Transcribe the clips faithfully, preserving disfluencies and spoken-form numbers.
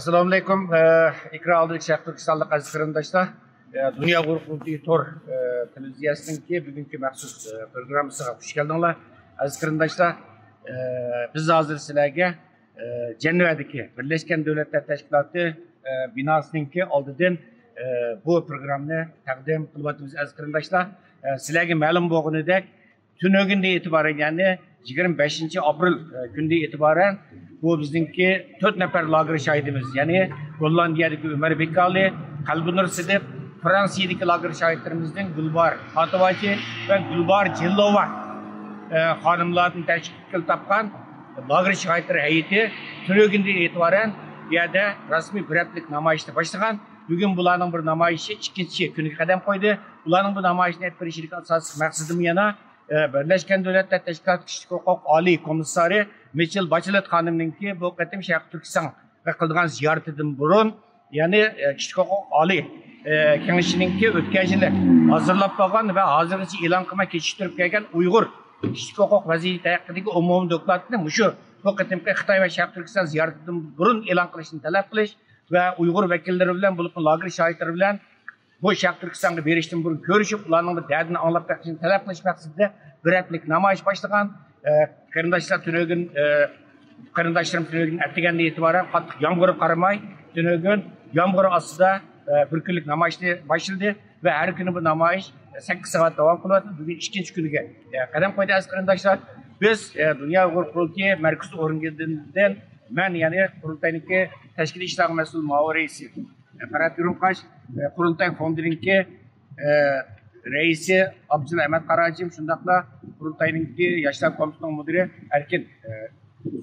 ئەسسالامۇئەلەيكۇم، ئىكرام ئالدىدىكى شەرقىي تۈركىستانلىق ئەزىز قېرىنداشلار. ئە، دۇنيا ئۇيغۇر قۇرۇلتىيى تور، ئە، تېلېۋىزىيەسىنىڭكى بۈگۈنكى مەخسۇس، ئە، پروگراممىسىغا خۇش كەلدىڭلار، ئەزىز قېرىنداشلار. ئە، بىز ھازىر سىلەرگە، ئە، جەنۋەدىكى بىرلەشكەن دۆلەتلەر تەشكىلاتى، ئە، بىناسىنىڭكى ئالدىدىن، ئە، بۇ پروگراممىنى تەقدىم قىلىۋاتىمىز، ئەزىز قېرىنداشلار. ئە، سىلەرگە مەلۇم بولغىنىدەك، تۈنۈگۈندىن ئېتىبارەن، يەنى يىگىرمە بەشىنچى ئاپرېل، ئە، كۈندىن ئېتىبارەن بۇ بىزنىڭكى تۆت نەپەر لاگېر شاھىتىمىز، يەنى گوللاندىيەدىكى ئۆمەر بېكالى، قەلبىنۇر سىدىق، فرانسىيەدىكى لاگېر شاھىتلىرىمىزدىن گۈلبار خاتىۋاچى ۋە گۈلبار جېللوۋا، ئە، خانىملاردىن تەشكىل تاپقان لاگېر شاھىتلىرى ھەيئىتى تۈنۈگۈندىن ئېتىبارەن بۇ يەردە رەسمىي بىر ھەپتىلىك نامايىشنى باشلىغان. بۈگۈن بۇلارنىڭ بىر نامايىشى ئىككىنچى كۈنىگە قەدەم قويدى. بۇلارنىڭ بۇ نامايىشنى ئېلىپ بېرىشىدىكى ئاساسلىق مەقسىتىمۇ يەنە، ئە، بىرلەشكەن دۆلەتلەر تەشكىلاتى كىشىلىك ھوقۇق ئالىي كومىسسارى مىچېل باچېلېت خانىمنىڭكى بۇ قېتىم شەرقىي تۈركىستانغا قىلىدىغان زىيارىتىدىن بۇرۇن، يەنى، ئە، كىشىلىك ھوقۇق ئالىي، ئە، كېڭىشىنىڭكى ئۆتكەن يىلى ھازىرلاپ قالغان ۋە ھازىرغىچە ئېلان قىلماي كېچىكتۈرۈپ كەلگەن ئۇيغۇر كىشىلىك ھوقۇق ۋەزىيىتى ھەققىدىكى ئومۇمىي دوكلاتنى مۇشۇ بۇ قېتىمقى خىتاي ۋە شەرقىي تۈركىستان زىيارىتىدىن بۇرۇن ئېلان قىلىشنى تەلەپ قىلىش ۋە ئۇيغۇر ۋەكىللىرى بىلەن، بولۇپمۇ لاگېر شاھىتلىرى بىلەن بۇ شەرقىي تۈركىستانغا بېرىشتىن بۇرۇن كۆرۈشۈپ، ئۇلارنىڭ بىر دەردىنى ئاڭلاپ بېقىشنى تەلەپ قىلىش مەقسىتىدە بىر ھەپتىلىك نامايىش باشلىغان. ئە، قېرىنداشلار تۈنۈگۈن، ئە، قېرىنداشلىرىم تۈنۈگۈن ئەتىگەندىن ئېتىبارەن قاتتىق يامغۇرغا قارىماي، تۈنۈگۈن يامغۇر ئاستىدا، ئە، بىر كۈنلۈك نامايىشنى باشلىدى ۋە ھەر كۈنى بۇ نامايىش سەككىز سائەت داۋام قىلىۋاتىدۇ. بۈگۈن ئىككىنچى كۈنىگە، ئە، قەدەم قويدى، ئەزىز قېرىنداشلار. بىز، ئە، دۇنيا ئۇيغۇر قۇرۇلتىيى مەركىزىي ئورگىنىدىن مەن، يەنى قۇرۇلتاينىڭكى تەشكىلىي ئىشلارغا مەسئۇل مۇئاۋىن رەئىسى، ئە، پەرھات ئۆرۈمقاش، ئە، قۇرۇلتاي فوندىنىڭكى، ئە، رەئىسى ئابدۇللا ئەمەت قاراجىم، شۇنداقلا قۇرۇلتاينىڭكى ياشلار كومىتېتىنىڭ مۇدىرى ئەركىن، ئە،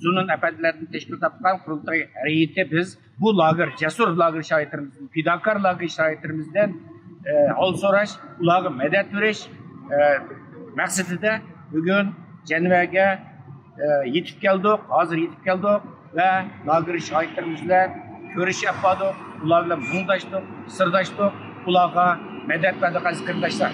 زۇنۇن ئەپەندىلەردىن تەشكىل تاپقان قۇرۇلتاي ھەيئىتى بىز بۇ لاگېر، جەسۇر لاگېر شاھىتلىرىمىزدىن، پىداكار لاگېر شاھىتلىرىمىزدىن، ئە، ھال سوراش، ئۇلارغا مەدەت بېرىش، ئە، مەقسىتىدە بۈگۈن جەنۋەگە، ئە، يېتىپ كەلدۇق، ھازىر يېتىپ كەلدۇق ۋە لاگېر شاھىتلىرىمىز بىلەن كۆرۈشۈپ باردۇق، ئۇلار بىلەن مۇڭداشتۇق، سىرداشتۇق، ئۇلارغا مەدەت بەردۇق، ئەزىز قېرىنداشلار.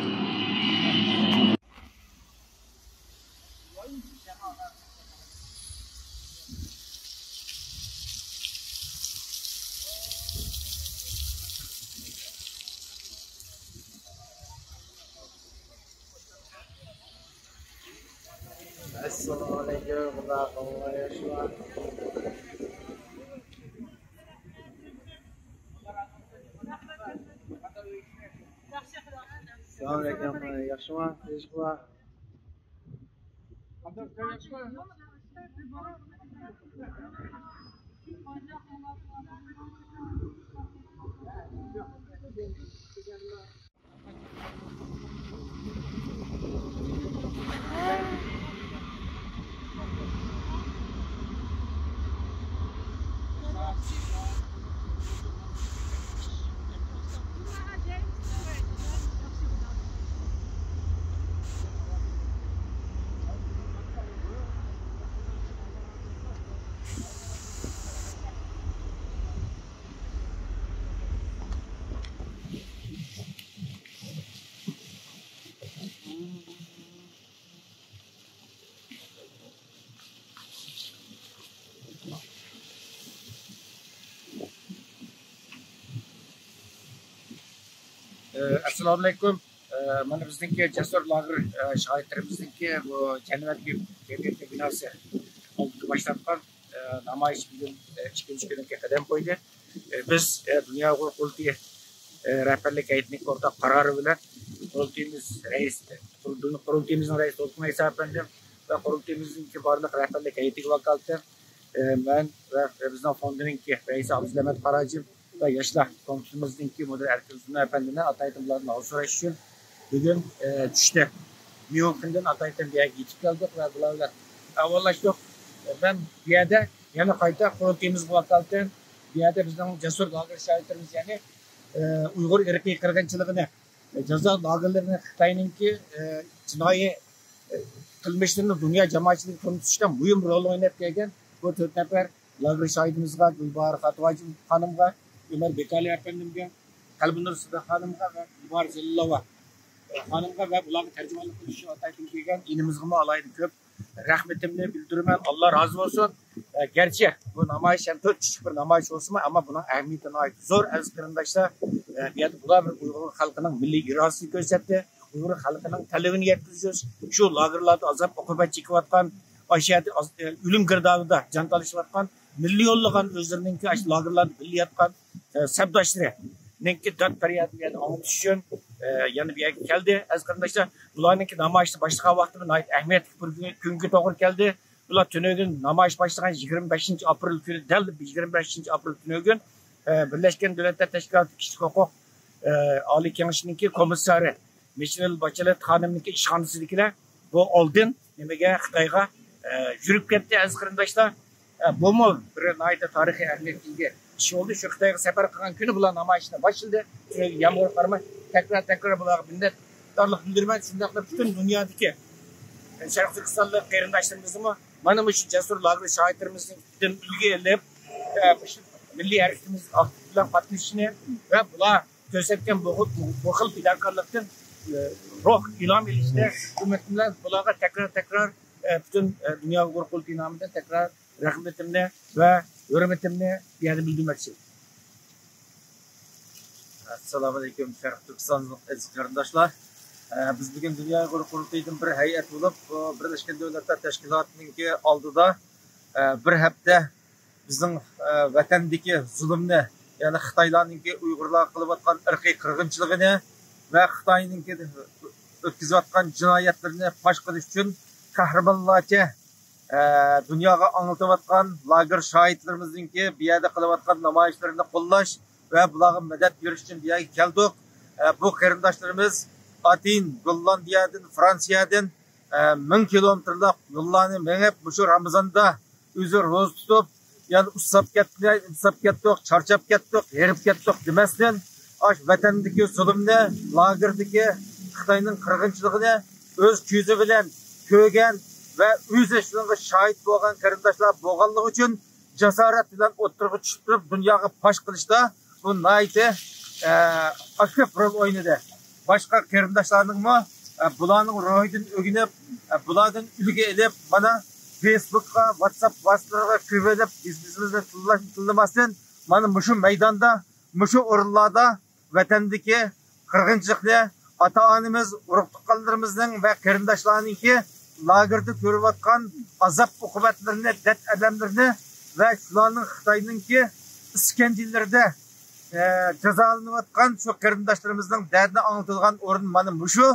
ئەسسالامۇئەلەيكۇم، قانداق ئەھۋالىڭلار، ياخشىما؟ ئەسسالامۇئەلەيكۇم، ياخشىما؟ تىنچلىقما؟ ئەسسالامۇئەلەيكۇم. مانا بىزنىڭكى جەسۇر لاگېر شاھىتلىرىمىزنىڭكى بۇ جەنۋەدىكى جەمئىيەتنىڭ بىناسى ئالدىدا باشلانغان نامايىش بۈگۈن ئىككىنچى كۈنىگە قەدەم قويدى. بىز دۇنيا ئۇيغۇر قۇرۇلتىيى رەھبەرلىك ھەيئىتىنىڭ ئورتاق قارارى بىلەن قۇرۇلتىيىمىز رەئىسى، قۇرۇلتىيىمىزنىڭ رەئىسى دولقۇن ۋەيسە ئەپەندىم ۋە قۇرۇلتىيىمىزنىڭكى بارلىق رەھبەرلىك ھەيئىتىگە ۋاكالىتەن، ئە، مەن ۋە بىزنىڭ فوندىنىڭكى رەئىسى ئابدۇللامەت قاراجىم ۋە ياشلار كومىتېتىمىزنىڭكى مۇدىرى ئەركىن زۇنۇن ئەپەندىنى ئاتايىتىم بۇلاردىن ھال سوراش ئۈچۈن بۈگۈن، ئە، چۈشتە ميۇنخېندىن ئاتايىتىم بۇ يەرگە يېتىپ كەلدۇق ۋە بۇلار بىلەن ئەھۋاللاشتۇق. ئە، مەن بۇ يەردە يەنە قايتا قۇرۇلتىيىمىزغا ۋاكالىتەن بۇ يەردە بىزنىڭ جەسۇر لاگېر شاھىتلىرىمىز، يەنى، ئە، ئۇيغۇر ئىرقىي قىرغىنچىلىقىنى، ئە، جازا لاگېرلىرىنى خىتاينىڭكى، ئە، جىنايى قىلمىشلىرىنى دۇنيا جامائەتچىلىكىگە تونۇتۇشتا مۇھىم رول ئويناپ كەلگەن بۇ تۆت نەپەر لاگېر شاھىتىمىزغا، گۈلباھار خاتىۋاجىم خانىمغا، ئۆمەر بېكالى ئەپەندىمگە، قەلبىنۇر سىدىق خانىمغا ۋە گۈلباھار جېلىلوۋا خانىمغا ۋە بۇلارغا تەرجىمانلىق قىلىش ئۈچۈن ئاتايتىن كەلگەن ئىنىمىزغىمۇ ئالاھىدە كۆپ رەھمىتىمنى بىلدۈرىمەن، ئاللا رازى بولسۇن. ئە، گەرچە بۇ نامايىش ھەم تۆت كىشىلىك بىر نامايىش بولسىمۇ، ئەمما بۇنىڭ ئەھمىيىتى ناھايىتى زور، ئەزىز قېرىنداشلار. ئە، بۇ يەردە بۇلار بىر ئۇيغۇر خەلقىنىڭ مىللىي ئىرادىسىنى كۆرسەتتى. ئۇيغۇر خەلقىنىڭ تەلىپىنى يەتكۈزۈش، شۇ لاگېرلاردا ئازاب-ئوقۇبەت چېكىۋاتقان، ئاشۇ يەردە ئاز-، ئە، ئۆلۈم گىردابىدا جان تالىشىۋاتقان مىليونلىغان ئۆزلىرىنىڭكى ئاشۇ لاگېرلاردا بىللە ياتقان، ئە، سەپداشلىرىنىڭكى داد پەريادىنى بۇ يەردە ئاڭلىتىش ئۈچۈن، ئە، يەنە بۇ يەرگە كەلدى. ئەزىز قېرىنداشلار، بۇلارنىڭكى نامايىشنى باشلىغان ۋاقتى ناھايىتى ئەھمىيەتلىك بىر كۈن-، كۈنگە توغرا كەلدى. بۇلار تۈنۈگۈن نامايىش باشلىغان يىگىرمە بەشىنچى ئاپرېل كۈنى، دەل يىگىرمە بەشىنچى ئاپرېل تۈنۈگۈن، ئە، بىرلەشكەن دۆلەتلەر تەشكىلاتى كىشىلىك ھوقۇق، ئە، ئالىي كېڭىشىنىڭكى كومىسسارى مىشېل باچېلېت خانىمنىڭكى ئىشخانىسىدىكىلەر بۇ ئالدىن نېمىگە، خىتايغا، ئە، يۈرۈپ كەتتى، ئەزىز قېرىنداشلار. ئە، بۇمۇ بىر ناھايىتى تارىخىي ئەھمىيەتكە ئىگە ئىش بولدى. شۇ خىتايغا سەپەر قىلغان كۈنى بۇلار نامايىشنى باشلىدى. شۇنىڭ يامغۇر قارىماي، تەكرار، تەكرار بۇلارغا مىننەتدارلىق بىلدۈرىمەن. شۇنداقلا پۈتۈن دۇنيادىكى شەرقىي تۈركىستانلىق قېرىنداشلىرىمىزمۇ مانا مۇشۇ جەسۇر لاگېر شاھىتلىرىمىزدىن ئۈلگە ئېلىپ، ئە، مۇشۇ مىللىي ھەرىكىتىمىزگە ئاكتىپ بىلەن قاتنىشىشىنى ۋە بۇلار كۆرسەتكەن بۇ خىل، بۇ خىل پىداكارلىقتىن، ئە، روھ ئىلھام ئېلىشنى ئۈمىد بىلەن بۇلارغا تەكرار، تەكرار، ئە، پۈتۈن، ئە، دۇنيا ئۇيغۇر قۇرۇلتىيى نامىدىن تەكرار رەھمىتىمنى ۋە ھۆرمىتىمنى بۇ يەردە بىلدۈرمەكچى. ئەسسالامۇئەلەيكۇم، شەرقىي تۈركىستانلىق ئەزىز قېرىنداشلار. ئە، بىز بۈگۈن دۇنيا ئۇيغۇر قۇرۇلتىيىدىن بىر ھەيئەت بولۇپ، بۇ بىرلەشكەن دۆلەتلەر تەشكىلاتىنىڭكى ئالدىدا، ئە، بىر ھەپتە بىزنىڭ، ئە، ۋەتەندىكى زۇلۇمنى، يەنى خىتايلارنىڭكى ئۇيغۇرلارغا قىلىۋاتقان ئىرقىي قىرغىنچىلىقىنى ۋە خىتاينىڭكى ئۆتكۈزۈۋاتقان جىنايەتلىرىنى پاش قىلىش ئۈچۈن قەھرىمانلارچە، ئە، دۇنياغا ئاڭلىتىۋاتقان لاگېر شاھىتلىرىمىزنىڭكى بۇ يەردە قىلىۋاتقان نامايىشلىرىنى قوللاش ۋە بۇلارغا مەدەت بېرىش ئۈچۈن بۇ يەرگە كەلدۇق. ئە، بۇ قېرىنداشلىرىمىز ئاتېن، گوللاندىيەدىن، فرانسىيەدىن، ئە، مىڭ كىلومېتىرلىق يوللارنى مېڭىپ، مۇشۇ رامىزاندا ئۆزى روزا تۇتۇپ، يەنە ئۇسساپ كەتتى، ئۇسساپ كەتتۇق، چارچاپ كەتتۇق، ھېرىپ كەتتۇق دېمەستىن، ئاشۇ ۋەتەندىكى زۇلۇمنى، لاگېردىكى خىتاينىڭ قىرغىنچىلىقىنى ئۆز كۆزى بىلەن كۆرگەن ۋە ئۆزى شۇنىڭغا شاھىت بولغان قېرىنداشلار بولغانلىقى ئۈچۈن جاسارەت بىلەن ئوتتۇرىغا چۈشۈپ تۇرۇپ، دۇنياغا پاش قىلىشتا بۇ ناھايىتى، ئە، ئاكتىپ رول ئوينىدى. باشقا قېرىنداشلارنىڭمۇ، ئە، بۇلارنىڭ روھىدىن ئۆگىنىپ، ئە، بۇلاردىن ئۈلگە ئېلىپ، مانا فېيسبۇكقا، ۋاتساپ ۋاسىتىلىرىغا كىرىۋېلىپ، بىز بىزىمىزنى تىللا-، تىللىماستىن، مانا مۇشۇ مەيداندا، مۇشۇ ئورۇنلاردا ۋەتەندىكى قىرغىنچىلىقنى، ئاتا-ئانىمىز، ئۇرۇق-تۇغقانلىرىمىزنىڭ ۋە قېرىنداشلارنىڭكى لاگېردا كۆرۈۋاتقان ئازاب-ئوقۇبەتلىرىنى، دەرد-ئەلەملىرىنى ۋە شۇلارنىڭ خىتاينىڭكى ئىسكەنجىلىرىدە، ئە، جازالىنىۋاتقان شۇ قېرىنداشلىرىمىزنىڭ دەردىنى ئاڭلىتىدىغان ئورۇن مانا مۇشۇ.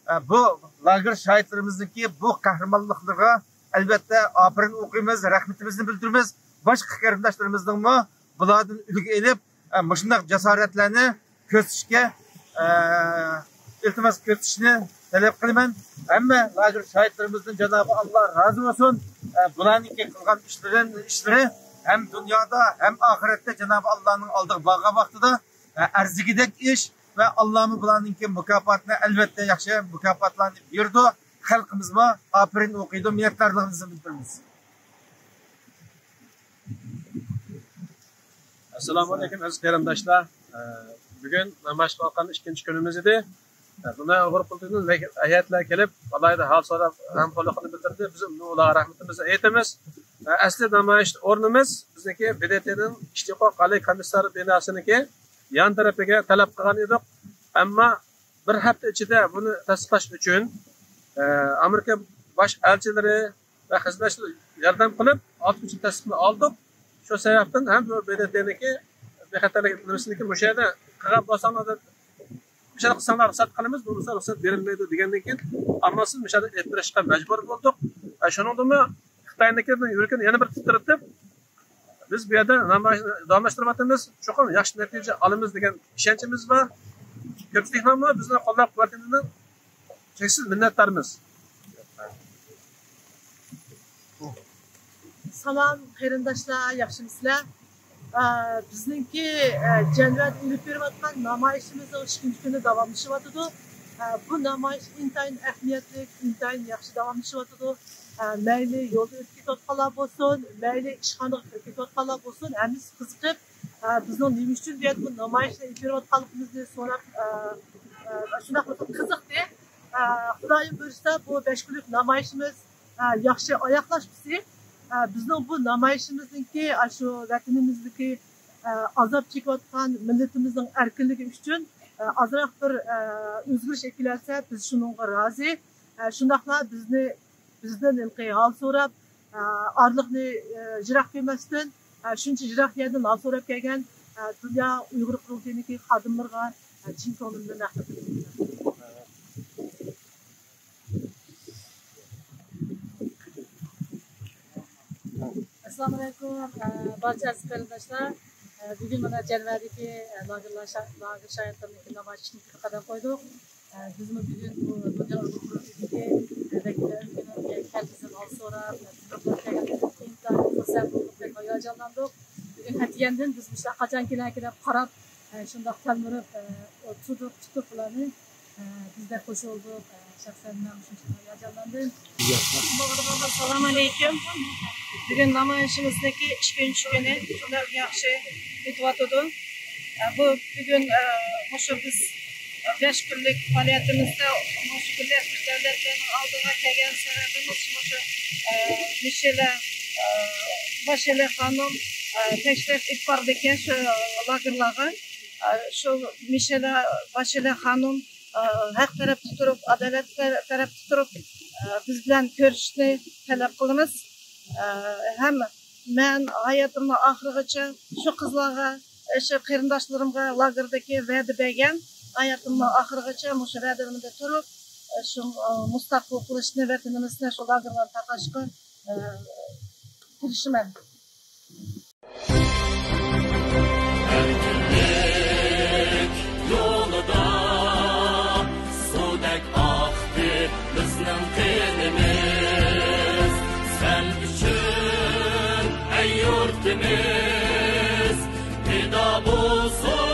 ئە، بۇ لاگېر شاھىتلىرىمىزنىڭكى بۇ قەھرىمانلىقلىرىغا ئەلۋەتتە ئاپىرىن ئوقۇيمىز، رەھمىتىمىزنى بىلدۈرىمىز. باشقا قېرىنداشلىرىمىزنىڭمۇ بۇلاردىن ئۈلگە ئېلىپ، ئە، مۇشۇنداق جاسارەتلەرنى كۆرسىتىشكە، ئە، ئىلتىماس كۆرسىتىشنى تەلەپ قىلىمەن. ھەممە لاگېر شاھىتلىرىمىزدىن جانابى ئاللا رازى بولسۇن. ئە، بۇلارنىڭكى قىلغان ئىشلىرى، ئىشلىرى ھەم دۇنيادا، ھەم ئاخىرەتتە جانابى ئاللانىڭ ئالدىغا بارغان ۋاقتىدا، ئە، ئەرزىگۈدەك ئىش ۋە ئاللامۇ بۇلارنىڭكى مۇكاپاتىنى ئەلۋەتتە ياخشى مۇكاپاتلارنى بېرىدۇ. خەلقىمىزمۇ ئاپىرىن ئوقۇيدۇ، مىننەتدارلىقىمىزنى بىلدۈرىمىز. ئەسسالامۇئەلەيكۇم، ئەزىز قېرىنداشلار. ئە، بۈگۈن نامايىش قىلىۋاتقان ئىككىنچى كۈنىمىز ئىدى. ئە، بۇنى ئۇيغۇر قۇرۇلتىيىدىن ۋەكىل ھەيئەتلەر كېلىپ، ئالاھىدە ھال سوراپ، غەمخورلۇقىنى بىلدۈردى. بىز ئۇلارغا رەھمىتىمىزنى ئېيتىمىز. ئە، ئەسلى نامايىش ئورنىمىز بىزنىڭكى ب د ت نىڭ كىشىلىك ھوقۇق ئالىي كومىسسارى بىناسىنىڭكى يان تەرىپىگە تەلەپ قىلغان ئىدۇق. ئەمما بىر ھەپتە ئىچىدە بۇنى تەستىقلاش ئۈچۈن، ئە، ئامېرىكا باش ئەلچىلىرى ۋە خىزمەتچىلەر ياردەم قىلىپ، ئالتە كۈن ئىچىدە تەستىقنى ئالدۇق. شۇ سەۋەبتىن ھەم بۇ ب د ت نىڭكى بىخەتەرلىك نېمىسىنىڭكى مۇشۇ يەردە قىلغان بولساڭلار دەپ، مۇشۇنداق قىلساڭلار رۇخسەت قىلىمىز، بولمىسا رۇخسەت بېرىلمەيدۇ دېگەندىن كېيىن، ئامالسىز مۇشۇ يەردە ئېلىپ بېرىشقا مەجبۇر بولدۇق. ۋە شۇنىڭدىنمۇ خىتاينىڭكى يۈرىكىنى يەنە بىر تىترىتىپ، بىز بۇ يەردە نامايىشنى داۋاملاشتۇرۇۋاتىمىز. چوقۇم ياخشى نەتىجە ئالىمىز دېگەن ئىشەنچىمىز بار. كۆپچىلىكنىڭمۇ بىزنى قوللاپ قۇۋۋەتلىگىنىدىن چەكسىز مىننەتدارمىز. سالام قېرىنداشلار، ياخشىمۇسىلەر؟ ئە، بىزنىڭكى، ئە، جەنۋەدە ئېلىپ بېرىۋاتقان نامايىشىمىزنىڭ ئىككىنچى كۈنى داۋاملىشىۋاتىدۇ. ئە، بۇ نامايىش ئىنتايىن ئەھمىيەتلىك، ئىنتايىن ياخشى داۋاملىشىۋاتىدۇ. ئە، مەيلى يولدا ئۆتۈپ كېتىۋاتقانلار بولسۇن، مەيلى ئىشخانىغا كىرىپ كېتىۋاتقانلار بولسۇن، ھەممىسى قىزىقىپ، ئە، بىزنىڭ نېمە ئۈچۈن بۇ يەردە بۇ نامايىشنى ئېلىپ بېرىۋاتقانلىقىمىزنى سوراپ، ئە، ئە، شۇنداق قىلىپ قىزىقتى. ئە، خۇدايىم بۇيرۇسا، بۇ بەش كۈنلۈك نامايىشىمىز، ئە، ياخشى ئاياغلاشمىسى، ئە، بىزنىڭ بۇ نامايىشىمىزنىڭكى، ئە، شۇ ۋەتىنىمىزدىكى، ئە، ئازاب چېكىۋاتقان مىللىتىمىزنىڭ ئەركىنلىكى ئۈچۈن، ئە، ئازراق بىر، ئە، ئۆزگىرىش ئەكېلەلسە، بىز شۇنىڭغا رازى. ئە، شۇنداقلا بىزنى، بىزدىن ھېلىقى ھال سوراپ، ئە، ئارىلىقنى، ئە، يىراق كۆرمەستىن، ئە، شۇنچە يىراق يەردىن ھال سوراپ كەلگەن، ئە، دۇنيا ئۇيغۇر قۇرۇلتىيىنىڭكى خادىملىرىغا، ئە، چىن كۆڭلۈمدىن رەھمەت ئېيتىمەن. ئەسسالامۇ ئەلەيكۇم، ئە، بارچە ئەزىز قېرىنداشلار. ئە، بۈگۈن مانا جەنۋەدىكى، ئە، لاگېرلار شا-، لاگېر شاگىرتلىرىنىڭكى نامايىشىنىڭكىگە قەدەم قويدۇق. ئە، بىزمۇ بۈگۈن بۇ دۇنيا ئۇيغۇر قۇرۇلتىيىدىكى، ئە، ۋەكىللەرنىڭ كەلگۈسىدىن ھال سوراپ، ئە، بىزنىڭ بىلەن كەلگەندىن ئىنتايىن خۇرسەن بولدۇق، بەك ھاياجانلاندۇق. بۈگۈن ئەتىگەندىن بىز مۇشۇلار قاچان كېلەركى دەپ قاراپ، ئە، شۇنداق تەلمۈرۈپ، ئە، تۇردۇق، كۈتتۇق بۇلارنى. ئە، بىز بەك خۇش بولدۇق. ئە، شەخسەن مەن شۇنچىلىك ھاياجانلاندىم. ئەسسالامۇ ئەلەيكۇم. بۈگۈن نامايىشىمىزنىڭكى ئىككىنچى كۈنى، شۇنداق ياخشى ئۆتۈۋاتىدۇ. ئە، بۇ بۈگۈن، ئە، مۇشۇ بىز بەش كۈنلۈك پائالىيىتىمىزدە مۇشۇ بىرلەشمىش دۆلەتلەرنىڭ ئالدىغا كەلگەن سەۋەبىمىز مۇشۇ، ئە، مىشېلە، ئە، باشېلە خانىم، ئە، تەشرىپ ئېلىپ باردىكەن شۇ لاگېرلارغا. ئە، شۇ مىشېلە باشېلە خانىم، ئە، ھەق تەرەپتە تۇرۇپ، ئادالەت تەر-، تەرەپتە تۇرۇپ، ئە، بىز بىلەن كۆرۈشۈشنى تەلەپ قىلىمىز. ئە، ھەم مەن ھاياتىمنىڭ ئاخىرىغىچە شۇ قىزلارغا، شۇ قېرىنداشلىرىمغا لاگېردىكى ۋەدە بەرگەن، ھاياتىمنىڭ ئاخىرىغىچە مۇشۇ ۋەدىلىرىمدە تۇرۇپ، شۇ، ئە، مۇستەقىل قىلىشنى، ۋەتىنىمىزنى شۇ لاگېرلارنى تاقاشقا، ئە، تىرىشىمەن. ئەركىنلىك يولىدا سۇدەك ئاقتى بىزنىڭ قېنىمىز. سەن ئۈچۈن، ئەي يۇرتىمىز، پىدا بولسۇن